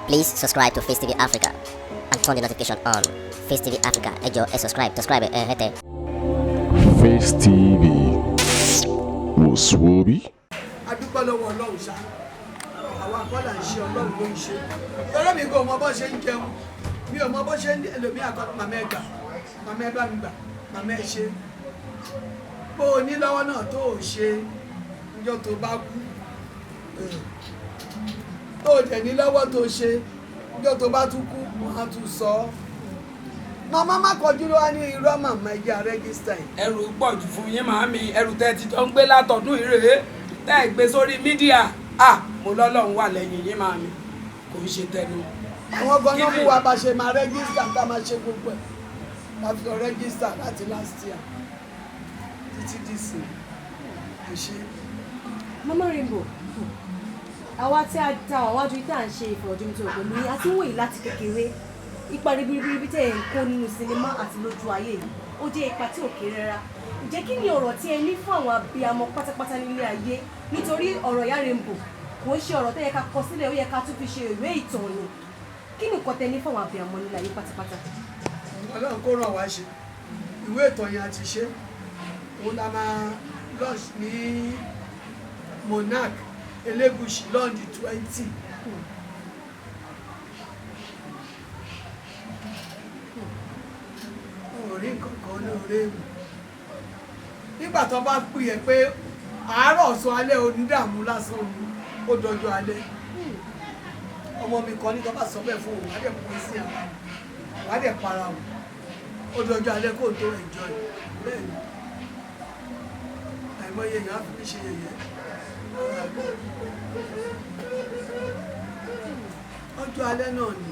Please subscribe to Face TV Africa and turn the notification on. Face TV Africa, ẹ jọ̀ọ́, ẹ subscribe, subscribe ẹ hẹ́tẹ̀. Face TV wò sùwòbí. A dúpẹ́ lọ́wọ́ Ọlọ́run ṣá. Àwa kọ́ là ń ṣe, Ọlọ́run ló ń ṣe. Tọ́lá mi kò mọ bó ṣe ń jẹun, mi ò mọ bó ṣe ń ẹlòmíì àkọ́. Màmá ẹ gbà, màmá ẹ bá mi gbà, màmá ẹ ṣe. Bó o ní lọ́wọ́ náà tó o ṣe, níjọ́ tó bá kú, tó o dẹ̀ ní lọ́wọ́ tó o ṣe, níjọ́ tó bá tún kú, wọ́n á tún sọ ọ́. Màmá má kọjú ló wá ní irọ́. Màmá, ẹ jẹ́ á register yìí. Ẹrù pọ̀ jù fún yín, màámi. Ẹrù tẹ́ ti jọ ń gbé látọ̀dún ìrèé tẹ́ ẹ gbé sórí media. À mo lọ́lọ́run wà lẹ́yìn yín, màámi, kò ń ṣe tẹnu. Àwọn ganan mú wa bá ṣe máa register, tá a máa ṣe gbogbo ẹ̀ láti lọ register láti last year títí dìsìn. Ẹ ṣe. Mama Rainbow, àwa tí a ta àwọn wájú tá à ń ṣe ìfọ̀rọ̀jomitoro pẹ̀lú yín àti wòye láti kékeré, ipa ribiribi tẹ̀ ẹ̀ ń kó nínú sinimá àti lójú ayé yìí, ó jẹ́ ipa tí ò kéré rárá. Ǹjẹ́ kí ni ọ̀rọ̀ tí ẹ ní fún àwọn abiyamọ pátápátá nílé ayé? Nítorí ọ̀rọ̀ Ìyá Rainbow kò ń ṣe ọ̀rọ̀ tó yẹ ká kọ sílẹ̀, ó yẹ ká tún fi ṣe ìwé ìtàn ni. Kí ni nǹkan tẹ ní fún àwọn abiyamọ nílé ayé pátápátá? Ọlọ́run kó ràn wá ṣe. Ìwé ìtàn yẹn a ti ṣe, òun la máa launch ní Monarch Elégùṣì on the 20. Ò rí nǹkan kan ní orí mi nígbà tó bá pè é pé àárọ̀, ọ̀sán, alẹ́, onídààmú lásán ni, ó dọjọ́ alẹ́. Ọmọ mi kan ní tó bá sọ bẹ́ẹ̀ fún òun, wá dẹ̀ pín sí ara òun, wá dẹ̀ para òun. Ó dọjọ́ alẹ́ kó tó enjoy. Bẹ́ẹ̀ ni, àìmọye èèyàn á fi mí ṣe yẹ̀yẹ́. Ọjọ́ alẹ́ náà ni.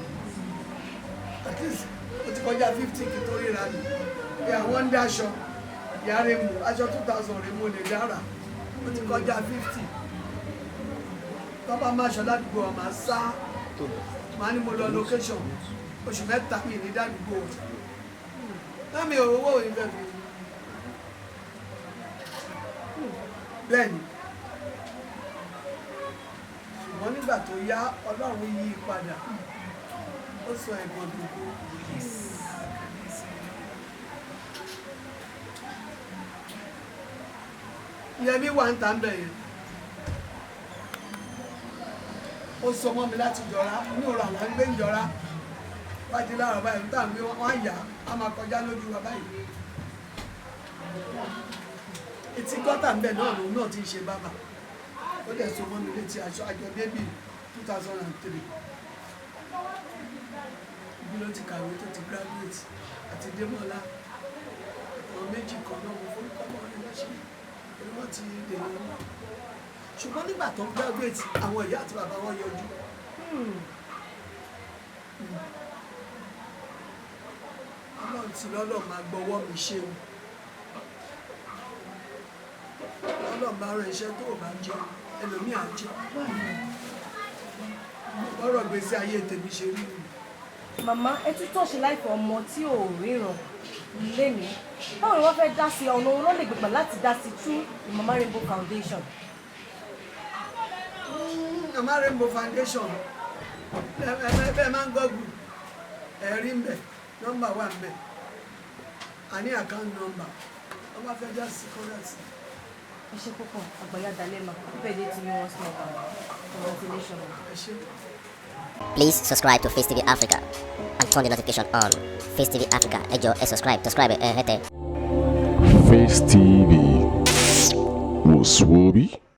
At least ó ti kọjá 50 kí tó ríra mi bí àwọn ń dáṣọ. Ìyá rẹ̀ mú aṣọ 2,000 rẹ̀, mo lè dára. Ó ti kọjá 50. Tọ́ba máa ṣọ ládùúgbò ọ̀, máa sá, máa ní mo lọ location oṣù 3, mi ní dádùúgbò náà, mi ò owó ìfẹ́ fi. Bẹ́ẹ̀ ni, ṣùgbọ́n nígbà tó yá, Ọlọ́run yí i padà, ó sọ ẹ̀gbọ́n dògo. Yẹmi wà ń ta ń bẹ̀ yẹn, ó sọ mọ́ mi láti jọra ní òrò àlá ń gbé ń jọra bájí láàárọ̀ báyìí ń tà ń gbé wọ́n á yà á máa kọjá lójú wa báyìí. Etí gọ́tà ń bẹ̀ náà lòun náà ti ń ṣe bábà. Ó dẹ̀ so mọ́ mi létí aṣọ àjọ débì 2003. Ibi ló ti kàwé tó ti graduate, àti Démọ́lá, àwọn méjì kan náà. Mo forúkọ mọ́ ẹ lọ́sẹ̀ torí wọ́n ti dènà wọn. Ṣùgbọ́n nígbà tó ń graduate, àwọn ìyá àti bàbá wọn yọjú. Ọlọ́run ti lọ́lọ́ máa gbọ́wọ́ mi ṣe o. Ọlọ́run bá rán iṣẹ́ tó o bá jẹ, ẹlòmíì á jẹ. Ọ̀rọ̀ gbèsè ayé tèmi ṣe rí mi. Màmá, ẹ tún tọ̀ṣe láìpẹ́ ọmọ tí ò ríran lénìí. Báwo ni wọ́n fẹ́ dá sí? Ọ̀nà owó lè gbégbà láti dá sí through the Mama Rainbow Foundation? Mama Rainbow Foundation, bẹ́ẹ̀ máa ń gọ́gùn ẹ̀rí ń bẹ̀, nọ́mbà wà ń bẹ̀, a ní account number. Wọ́n bá fẹ́ dá sí, kọ́dà sí. Ẹ ṣe púpọ̀, àgbàyà dalẹ́ ma. Birthday to you once more. Congratulations. Ẹ ṣé. Please subscribe to Face TV Africa and turn the notification on. Face TV Africa, ẹ jọ̀ọ́, ẹ subscribe, subscribe ẹ hẹ́tẹ̀. Face TV wò sùwòbí.